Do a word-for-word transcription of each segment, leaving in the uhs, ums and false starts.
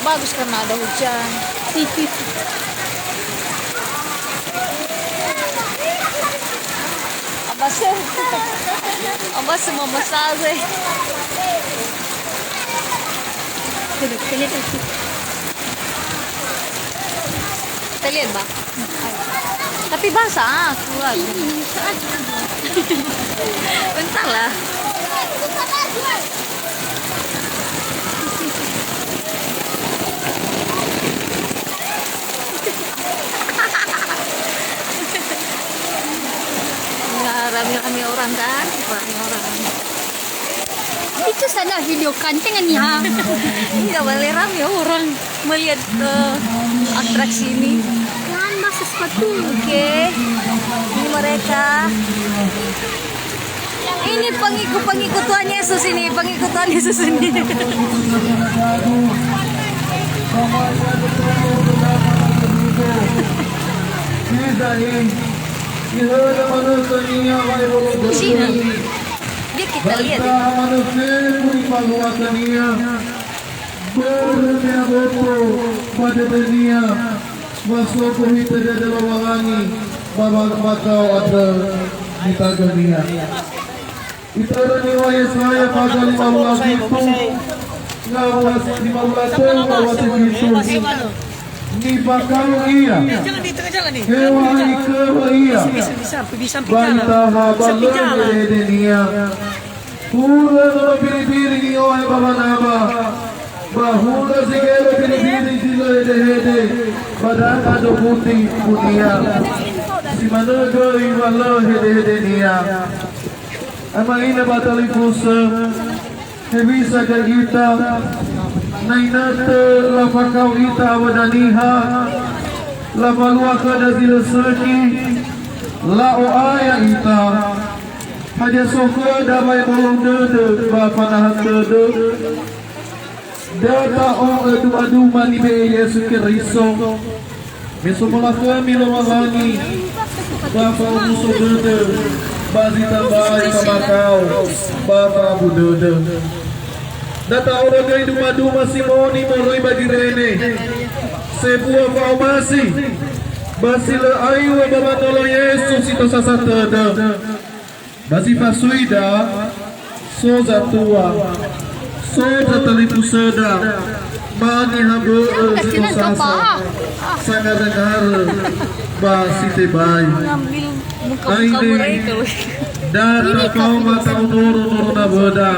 Bagus karena ada hujan. Abase, abase mama saze. Kita lihat, Bang. Tapi basah, ah, keluar. Bentar lah. Nah, rame-rame orang kan, rame orang. Itu sana video kan, tengah niha. Iya, boleh rame orang melihat, eh, atraksi ini. Kan masuk sepatu. Oke. Ini mereka. Ini pengikut-pengikut Tuhan Yesus ini, pengikut Tuhan Yesus ini. Sini. Dia kita lihat. Börö me aboto ba dödönia, wa so gohitö dödö Lowalangi ba wa-, wakao andrö nitagönia. Itörö niŵa'ö Yesaya fasa lima wulu a fitu, ngawua lima wulu a tölu ngawua si fitu. Nibakao ia. Hew̃a'ae nikörö ia. Ba itaha ba lö hedehedenia. Hulö nono biribiri ni'ohe ba wanaba, ba hulö zi gere biribiri zi lö hedehede, ba danga dobuti bunia. Si manö göi wa lö hedehedenia. Ama'ila ba talifusö, hewisa gõi ita, na inatö lafakao ita awö daniha, lafalua khöda zi lö sökhi, la'o'aya ita. Hadia so khöda wa'ebolo dödö ba fanaha tödö? Da ta'o'ö dumaduma nibe'e Yesu Keriso. Me somolakhömi Lowalangi, ba fa'omuso dödö, ba zi tambai famakao, ba fa'abu dödö. Da ta'o'ö göi dumaduma Simoni moroi ba Girene, sebua fa'omasi, ba si lö aiŵö ba wanolo Yesu si tosasa tödö. Ba zi fasuida, so zatua, so zatalifusöda, ma niha bö'ö zi tosasa, sangarö-ngarö, ba si tebai. Aine, da tafaoma ta'onoro-noro nawöda.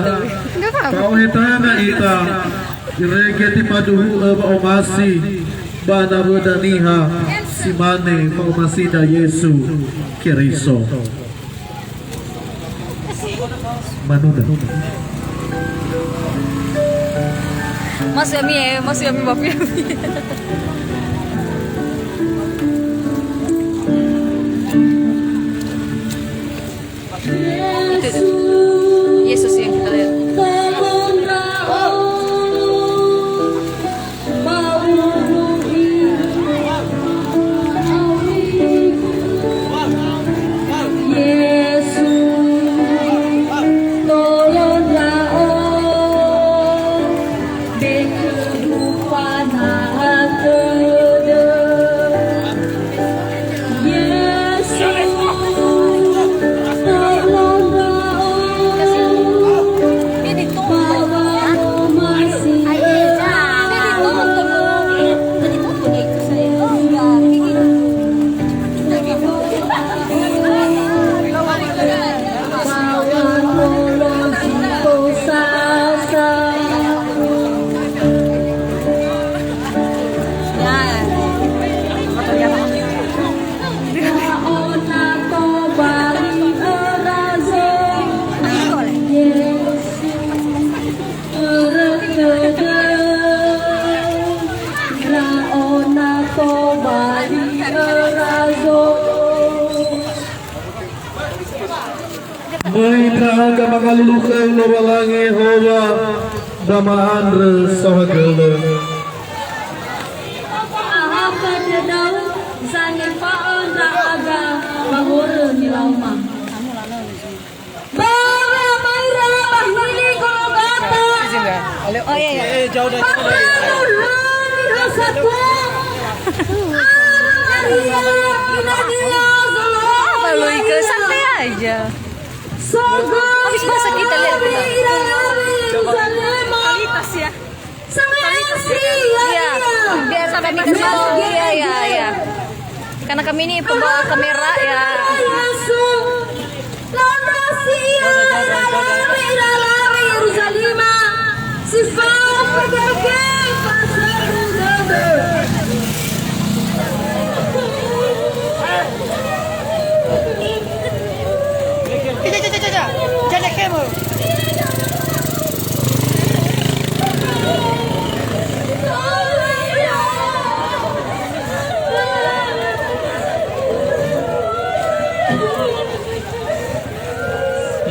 Fa'ohe tanga ita, irege tefaduhu'ö wa'omasi ba nawöda niha, si mane fa'omasida Yesu Keriso. Manuna. Masuk ami, eh, masuk ami, Bapak. Itu, itu. Yesus yang kita lihat. Yesu, tolong ndra'o, bekhögu fanaha tödö. Yesu, tolong ndra'o, ba wa'omasi. Möi ndra'aga mangalulukhö Lowalangi Yehowa, ba ma'andrö saohagölö. Ahakhö dödau, zangefa'ö ndra'aga ba horö nilauma. Ba wa'amaira ba hili Golgata. Oh, iya, iya. Ba mbalu lö Satu. Maria, Maria, Apa lu, Ike? Santai aja. Habis puasa kita lihat kita. Kualitas ya. Kualitas ya. Iya, biasa kami kasih tahu. Iya, iya, iya. Karena kami ini pembawa kamera ya.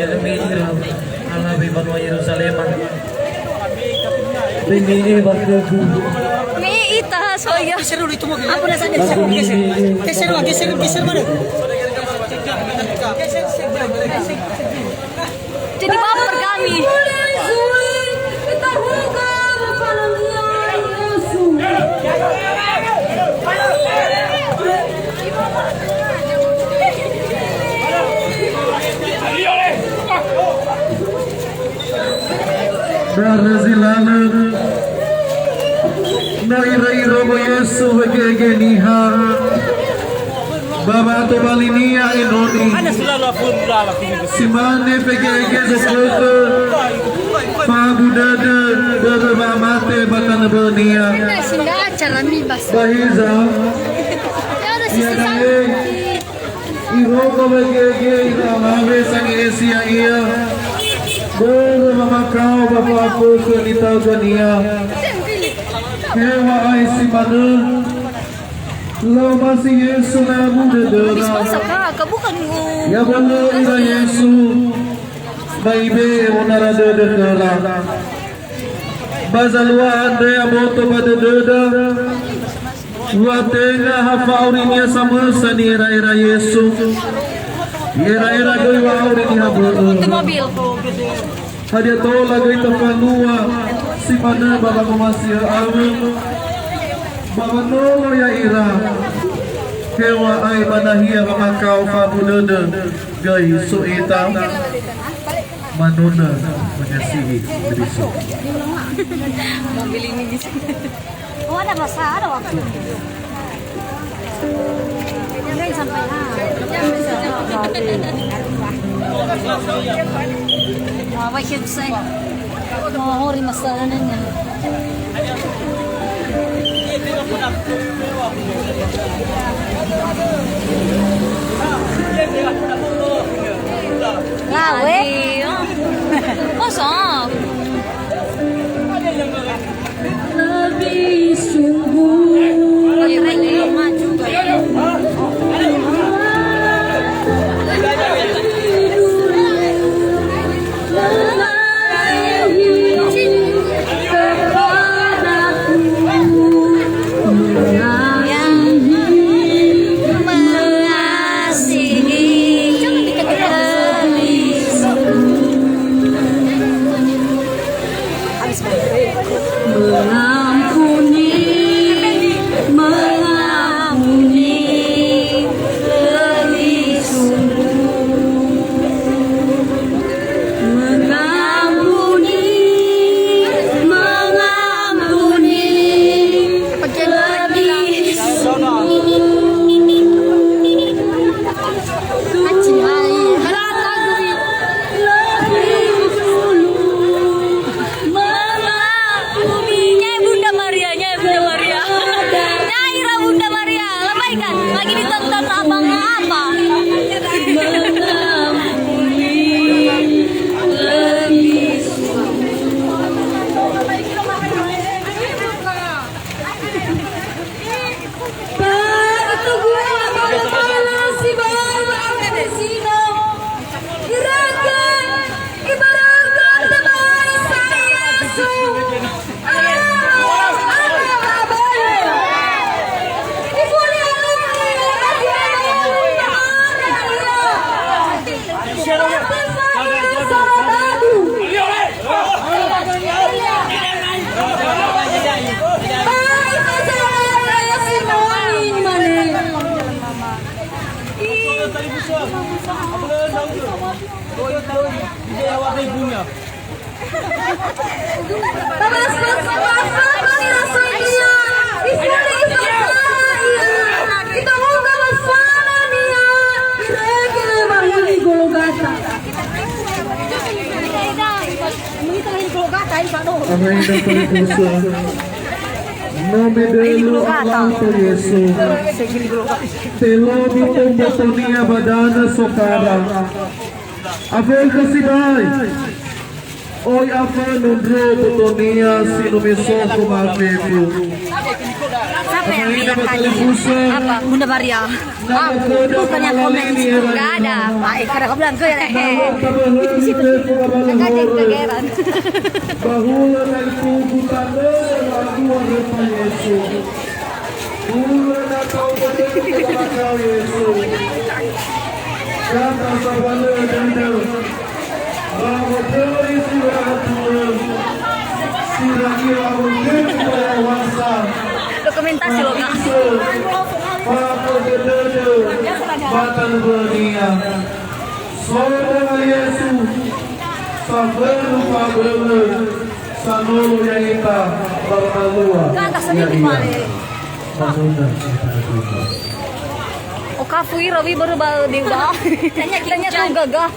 Ya, me ira alawe banua Yerusalema. Bene'e ba khögu. Me ita soya. Geser dulu itu mobil. Apa rasanya? Geser, geser. Geser, Bang. Geser, geser mana? Jadi baper kami. Bara zi lalö, no ira Iromo Yesu wege-wege niha. Ba wa'atobali-Nia enoni. Si mane fege'ege zofökhö, fa'abu dödö, börö wa'amate ba tanö bö'ö-Nia. Ba hiza, iada'e, irongo fege'ege ira alawe sange'esi ya'ia, börö wamakao ba fa'afökhö nitaugö-Nia. Heŵa'ae si manö, La'omasi Yesu na abu dödöra. Habis puasa, Kak. Kak, bukan, uh. Ya bölö ira Yesu, ba ibe'e onara dödö khöra. Ba zalua andre aboto ba dödöda, wa tenga ha fa'aurinia samösa ni'era'era Yesu. I'era'era göi wa'auri niha bö'ö. Itu mobil. Hadia tola göi tafalua si manö ba wangomasi'ö awö? Ba wanolo ya'ira, heŵa'ae ba nahia wamakao fa'abu dödö göi so ita manunö mengasihi Keriso. Mobil ini di sini. Oh, ada masa, ada waktu. Udah sampai, ha. Wah, baik ya, besai. Oh, hori masalahnya. Lawe. Kosong. Lebih sungguh. Mengampuni, mengampuni, lebih sungguh. Mengampuni, mengampuni, lebih sungguh. Nyai Bunda Maria, nyai Bunda Maria. Nyai ira Bunda Maria, lebay kan? Lagi ditonton abang apa? Ba itugu ira ba lala si ba lala si no. Iraga, ibaraka tebai sa Yesu. Ah, ah, ah, ah. Ibu ni, Aina talifusö. No medölu Allahu Yesu. Telomi umbotonia ba danö sokara. Afökhö sibai. Oi afönu ndrö botonia si no mesokho mafefu. Sampai yang tadi. Apa? Bunda Maria. Ah, bukannya komen di situ. Nggak ada. Ah, eh, karena kau bilang ke ya, eh. Di situ. Nggak ada yang kegeran. Bahula na ipugu tanö lagu Yesu. Hulö na tau bödögö ba Yesu. Gata sabalö dödö. Ba wötöi si wa'aturö. Si ragia wötöi dewasa. Dokumentasi loh, Kak. Ba wötöi dödö. Ba tanö bönia. Soda Yesu, safönu fabölö, sanolo ya'ita, ba ma'alua ya'ia. Sanuna, sanuna. Okafu ira wi baru ba di udah. Tanya tuh gagah.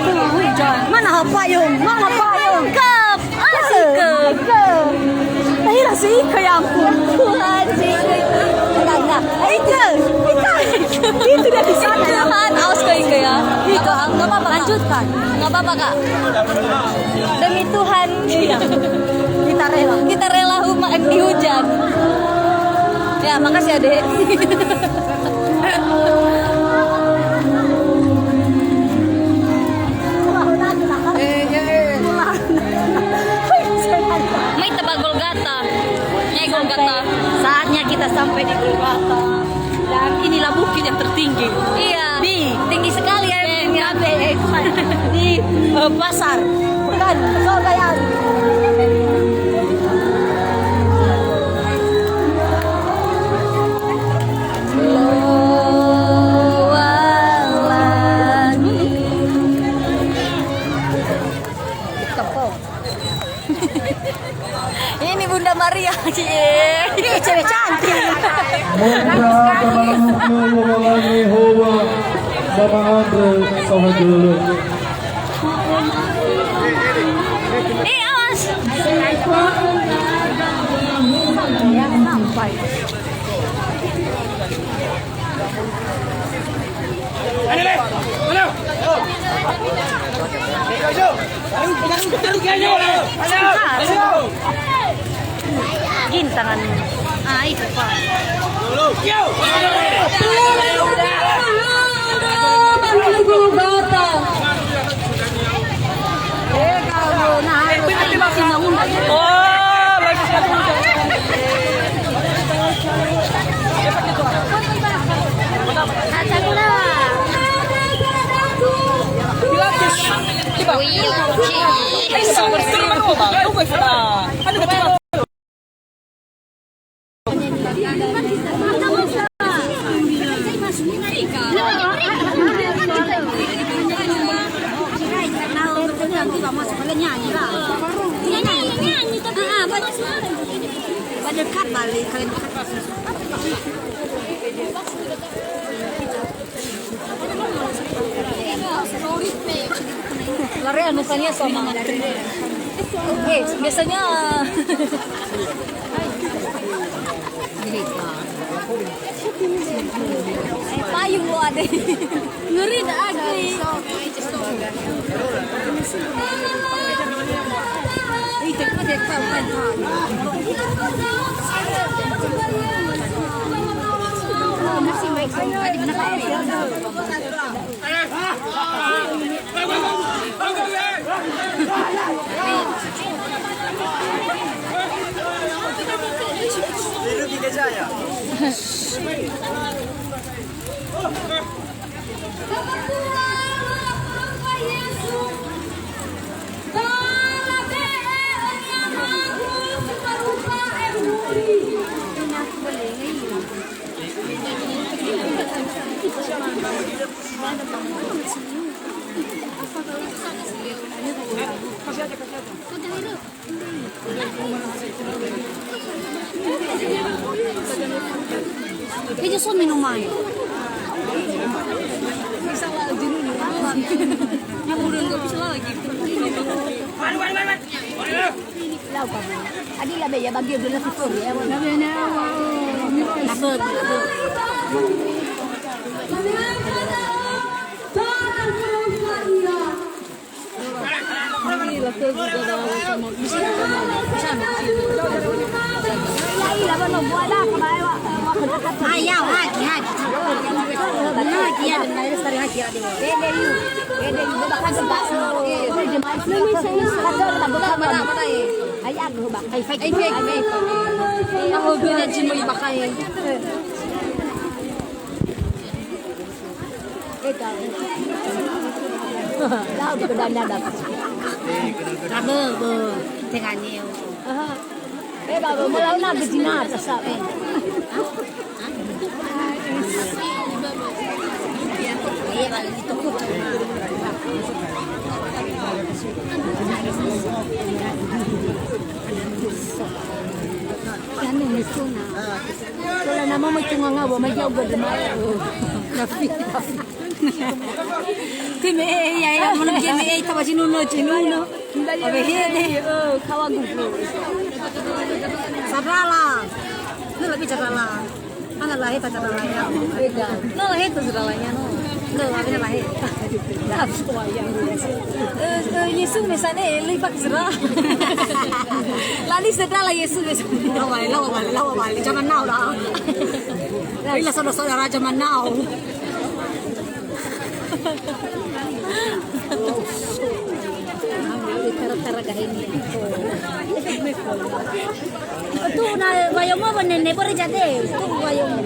Tuh, hujan. Mana ha payung? Mana payung? Kep. Alah, si kep. Kep. Tahira si Ike, ya ampun. Tuhan, si Ike. Enggak, enggak. Ike. Ike. Itu dia di sana, ya. Tuhan, awas ke Ike, ya. Ike. Nggak apa-apa, Kak. Lanjutkan. Nggak apa-apa, Kak. Demi Tuhan. Iya. Kita rela. Kita rela huma-, dihujat. Ya, makasih, Adek. Eh, ya, eh. Mai teba Golgata. Nyai Golgata. Saatnya kita sampai di Golgata. Dan inilah bukit yang tertinggi. Iya. Di tinggi sekali ya, eh, ya, eh, di, eh, pasar. Bukan, Sogayan. Ini Bunda Maria, cie. Ih, cewek cantik. Moga ba manusia Lowalangi Yehowa, ba ma'andrö saohagölö. Eh, awas. Ya, sampai. Gin tangan. Ah, itu, Pak. Pada dekat balik, kalian dekat. Lare anu kania sama. Eh, biasanya payung lo ada. Ngeri dah, Agri. Dia so minum air. Bisa lah, jenuh. Yang udah nggak bisa lagi. Lau kamu. Adi labe ya bagi udah langsung ya. Labe na. Labe, labe. Ega. Lau di kedanda dah. Kabe, be, tengah neo. Aha. Eh, baba, mau lau na gejina, tak sah, eh. Anu, misuna. Tola nama mai tunga ngawa, mai jauh gede mai. Nafi, nafi. Te me'e, ya, ya, mono ge me'e, tawa jinuno, jinuno. Abe hede. Oh, kawa gugu. Sadrala. Lu lebih sadrala. Mana lahir tak sadralanya? Beda. No, lahir tak sadralanya, no. No, abe lahir. Eh, eh, Yesu mesane, lu ipak zera. Lali sadrala Yesu mesane. Lawa, lawa, lawa, lawa, zaman now dah. Ila saudara-saudara zaman now. Tara-tara gahini. Tu na wayomo wa nene bore jade. Tu wayomo.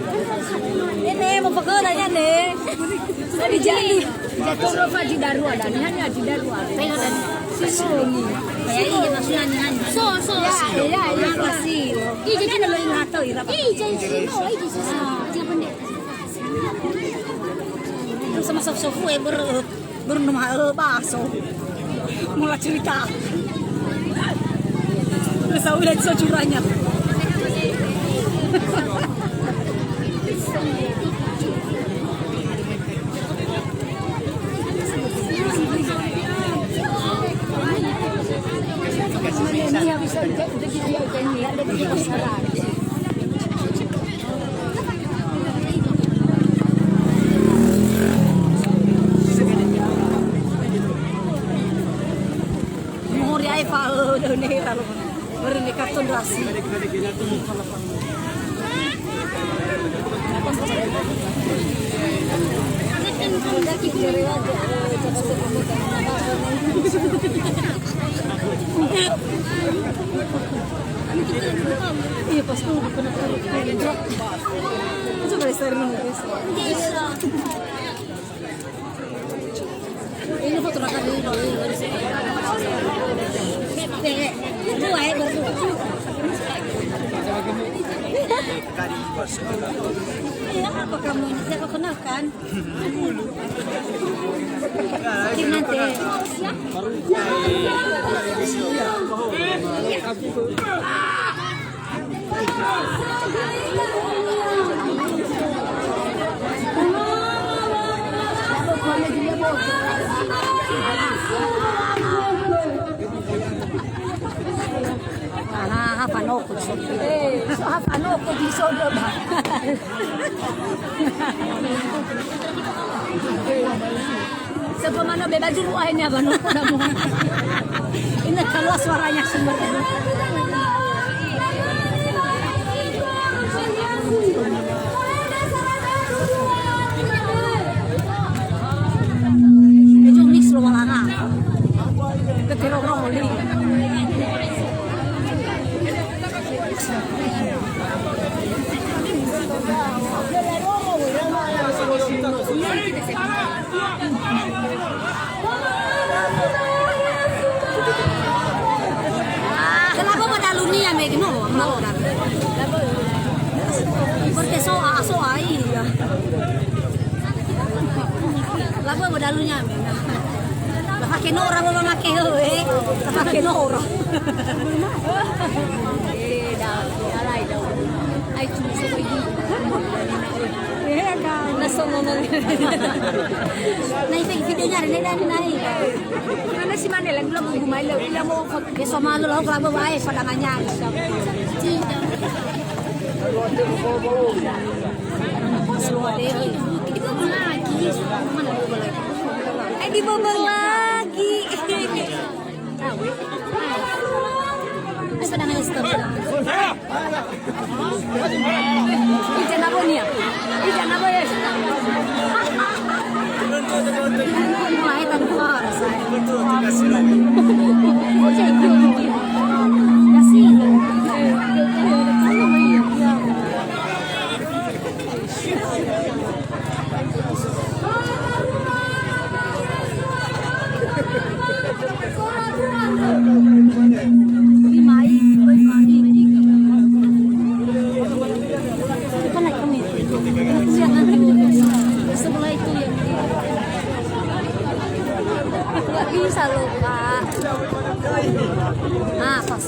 Nene mau pakai ya ne. Tadi jadi. Jatuh rofa di darua dan hanya di darua. Sisoni. Kayak ini maksudnya nih. So, so. Ya, ya, ya, masih. Ih, jadi lo ingat tuh, ira. Ih, jadi sino, ih, jadi sino. Dia pendek. Sama sofu-sofu, eh, ber-, bernama, eh, baso. Mula cerita. Terus aku lihat so curahnya. Mohori ae fa, eh, daun hera lo. Baru ni karton rasi. Iya, pas aku kena taruh. Itu dari saya minum, guys. Ini foto makan dulu, dulu, dulu. Deh, berdua ya, berdua. Ini apa kamu ini? Saya kenalkan. Nanti. Aha, ha fanoko di sodo. Eh, so ha fanoko di sodo, ba. Sebelum mana bebas dulu akhirnya, ba, no, udah mau. Ini keluar suaranya sumber. Itu mix lo walanga. Ketero roli. Kenapa modalunia, Meg? No, mau dah. Berarti soa, soa, iya. Laba modalunia, Meg. La fake nora, mau make, eh. La fake nora. Eh, dah, dah, dah. Ai, cuma sebiji. Na so ngono. Na ife videonya ada, na, na, na. Mana si mana lagi lo gumai lo, ila mau ke so malu lo kalau bae pada nganyar. Cinta. Pas lo ada, eh, di bawah lagi. Mana bawah lagi? Eh, di bawah lagi. Ija na bo niha. Ija na bo, yes. Mulai tanpa rasa. Sebelah itu yang nggak bisa loh, Pak. Ah, pas.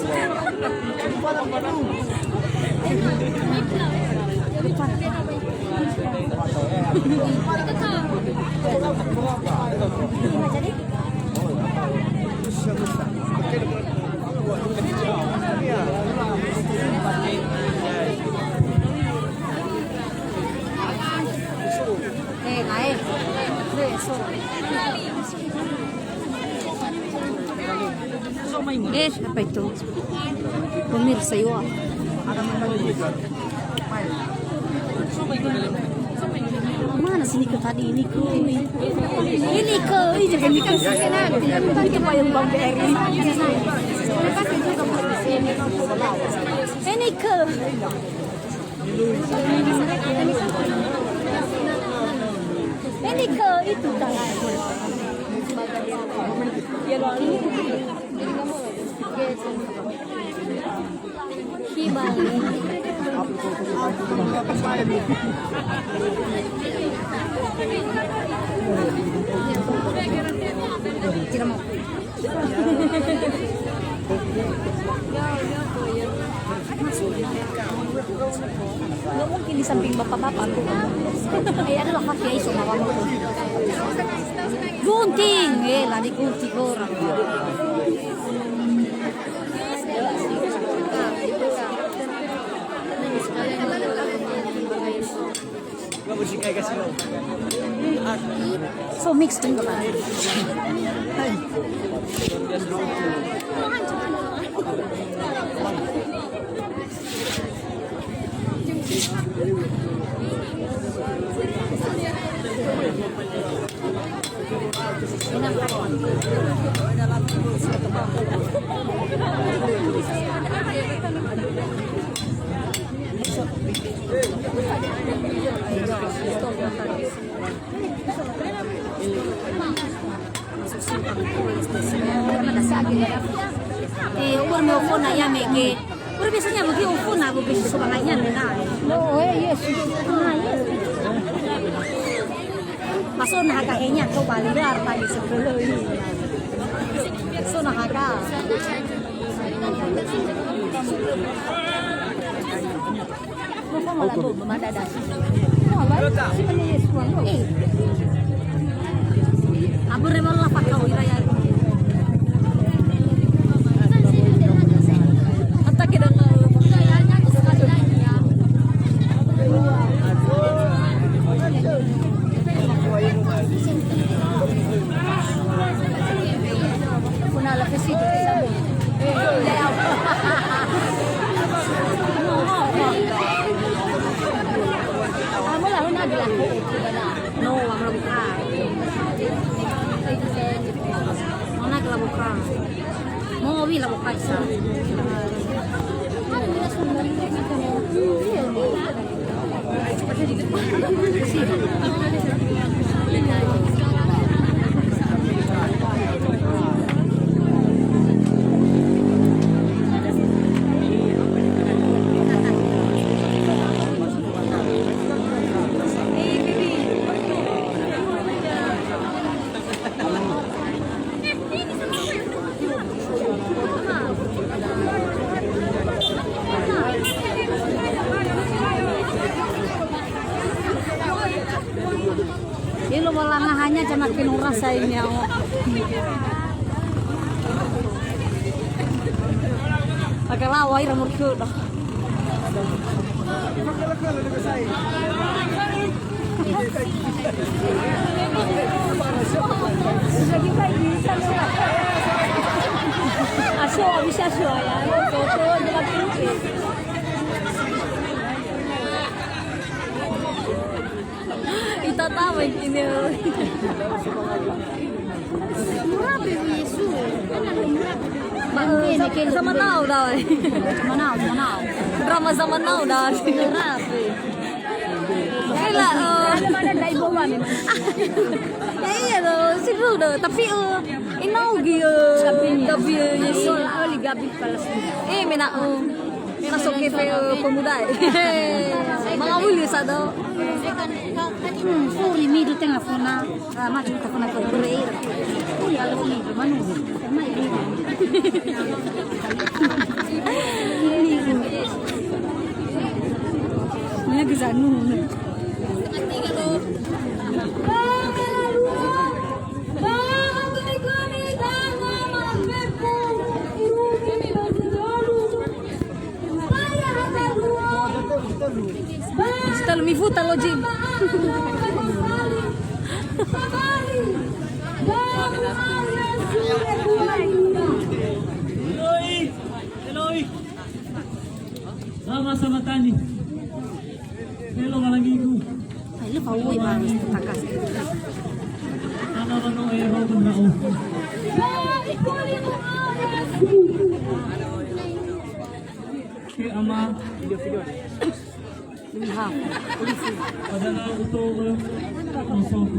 Eh, apa itu? Pemirsa, yuk. Mana si Nike tadi? Nike. Ini ke, ini ke, ini ke. Itu payung Bang B R I. Ini ke. Ini ke itu, Kak. Nggak mungkin di samping bapak-bapak tuh. Eh, adalah kaki Aisyah mama. Gunting, eh, lari gunting orang. So mix dulu, Pak. Eh, umur me ofona ya mege. Umur biasanya bagi ofona, bagi sesuatu lainnya, nah. No, eh, yes. Ah, yes. Pas so na haka enya, to bali dar tadi sebelum ini. So na haka. Abu re wala fakau ira ya. Hatta ke danga. Kuna la fesi di sabu. Amo la huna di la. No, amo la buka. Mana ke la buka? Mo wi la buka isa. Rasa ini awak. Agak lawa ira murkudo. Aso, bisa aso ya. Foto, foto, foto. Itatawa ini. Murape Yesu. Ba, eh, za-, zaman now da, eh. Zaman now, zaman now. Drama zaman now da. Murape. Kela, eh. Ada mana dai bawa ni? Ya iya loh, seru deh. Tapi, eh, inau gi, eh, Gabriel Yesu. Oli Gabriel Palestina. Eh, mena, eh. Masuk ke pe-, pemuda, eh. Mangawuli sado. Hmm, furi midu tenga funa. Ah, maju ta funa ke bereira. Furi alo midu, manu. Mai midu. Ini lagi zanu. Sitalu mifuta lo, Jim. Eloi, Eloi. Lama sabakhtani. Helo malangigu. Ayo, Pak Uwi, Pak, takas. Ana mano ero ndra'o. Ke ama. Lihat, polisi. Pada na uto, eh, masuk.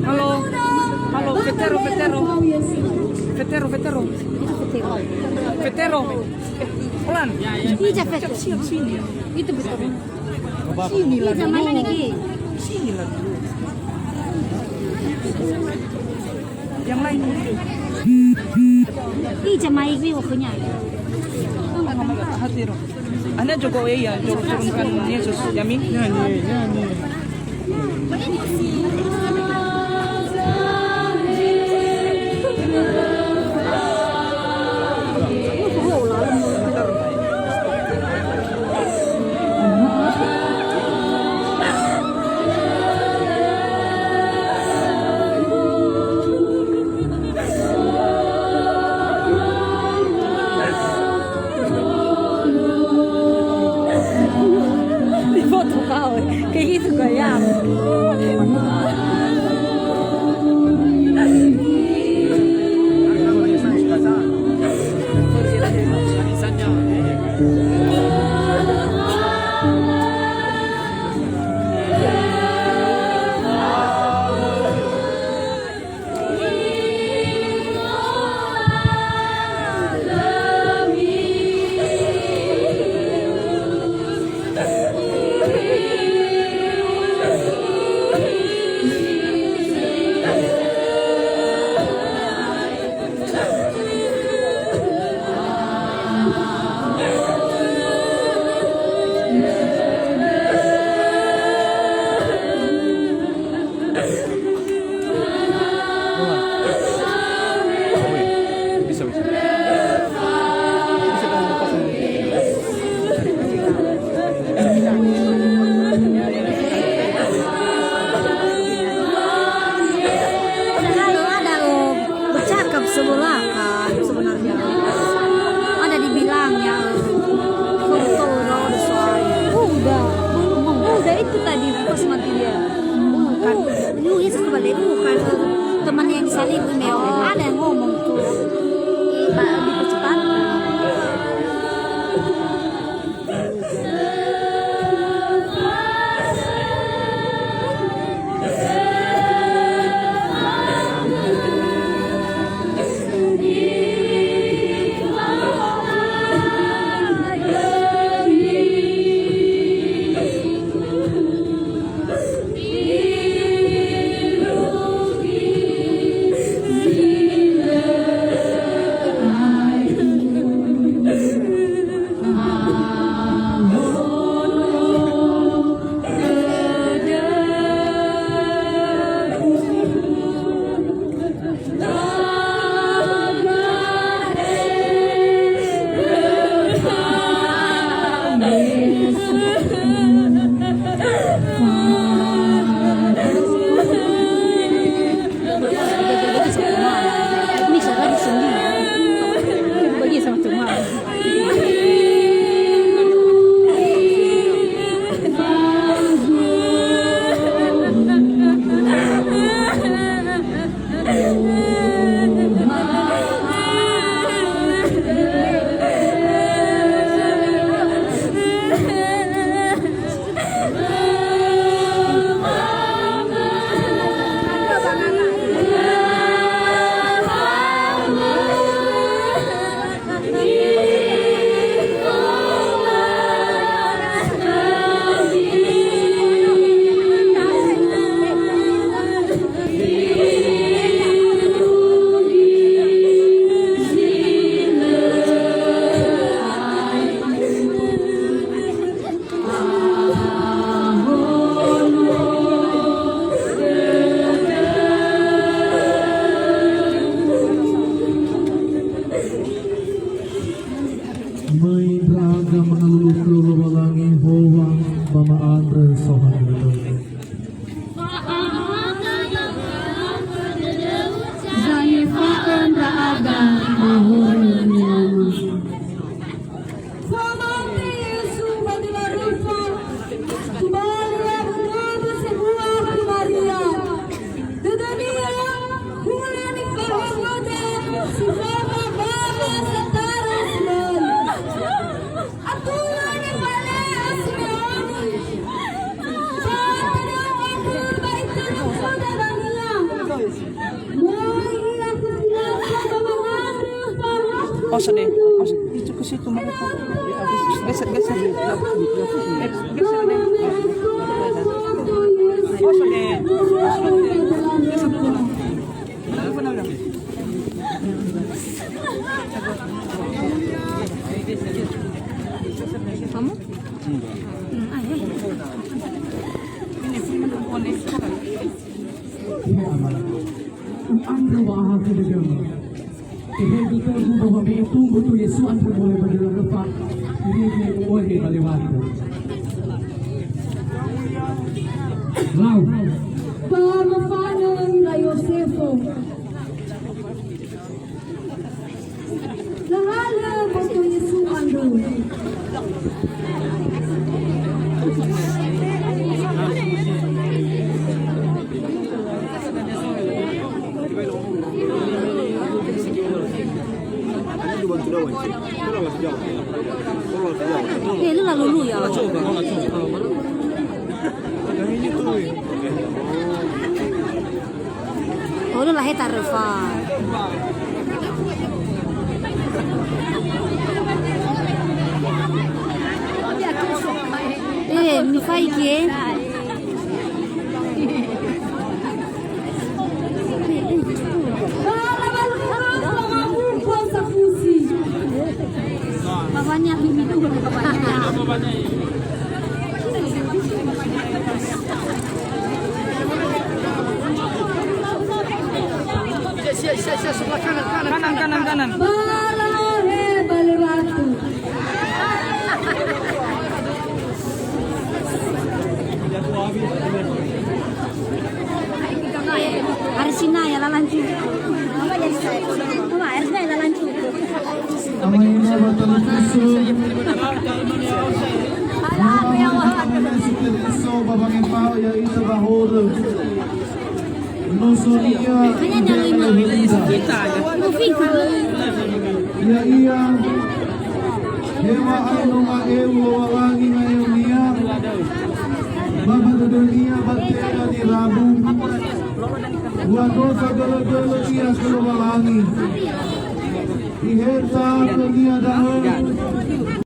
Halo, halo, Petero, Petero. Petero, Petero. Petero. Pelan. Ija, Petero. Siap sini. Itu betul. Sini lah dulu. Mana lagi? Sini lah dulu. Yang lain. Ih, jamaah ini waktunya. Hati roh. Anda Jokowi ya, turunkan Yesus, yamin? Ya, ya, ya, ya. Di foto kau, eh. Kayak gitu gaya. Lowalangi howa ba ma'andrö sohahödö. Zangefa'ö ndra'aga ba horö ni'amö. Famate Yesu ba döla röfa, tobali awö dödö sebua khö Maria. Dödönia, hulö nifahaö dödö si fao ba wama satara si böi. Atulö nifale'ö Simeoni. Fa'ate'e ba itulö khöda dania. Möi ia khö Pilato ba mangandrö fahasö. Osa deh, osa. Itu ke situ mereka. Geser, geser. Eh, geser deh. Osa deh. Geser dulu. Kamu? Hmm, ah, eh. U'andrö wa'ahakhö dödöma. Tehegö khögu ba wame'e tumbu tua Yesu andrö moroi ba döla röfa, irege u'ohe ba lewatö. Lau. Ba mofanö ira Yosefo. Lahalö boto Yesu andrö. Eh, lu lalu lu ya. Oh, lu laheta röfa. Eh, mi faigi, eh. Bapaknya bibi tuh, bapaknya. Kanan, kanan, kanan. Bala he bale batu. Harus Sinaya lalancu. Harus Sinaya lalancu. Ama ina ba talifusö. Yesu Keriso ba wangefa'ö ya'ita ba horö. Nosonia. Ya'ia hewa'ae no nga'eu Lowalangi nga'eunia, ba ba dödönia batera nirabu. Ua no fagölögölö ia khö Lowalangi. Iheta khönia da'ö.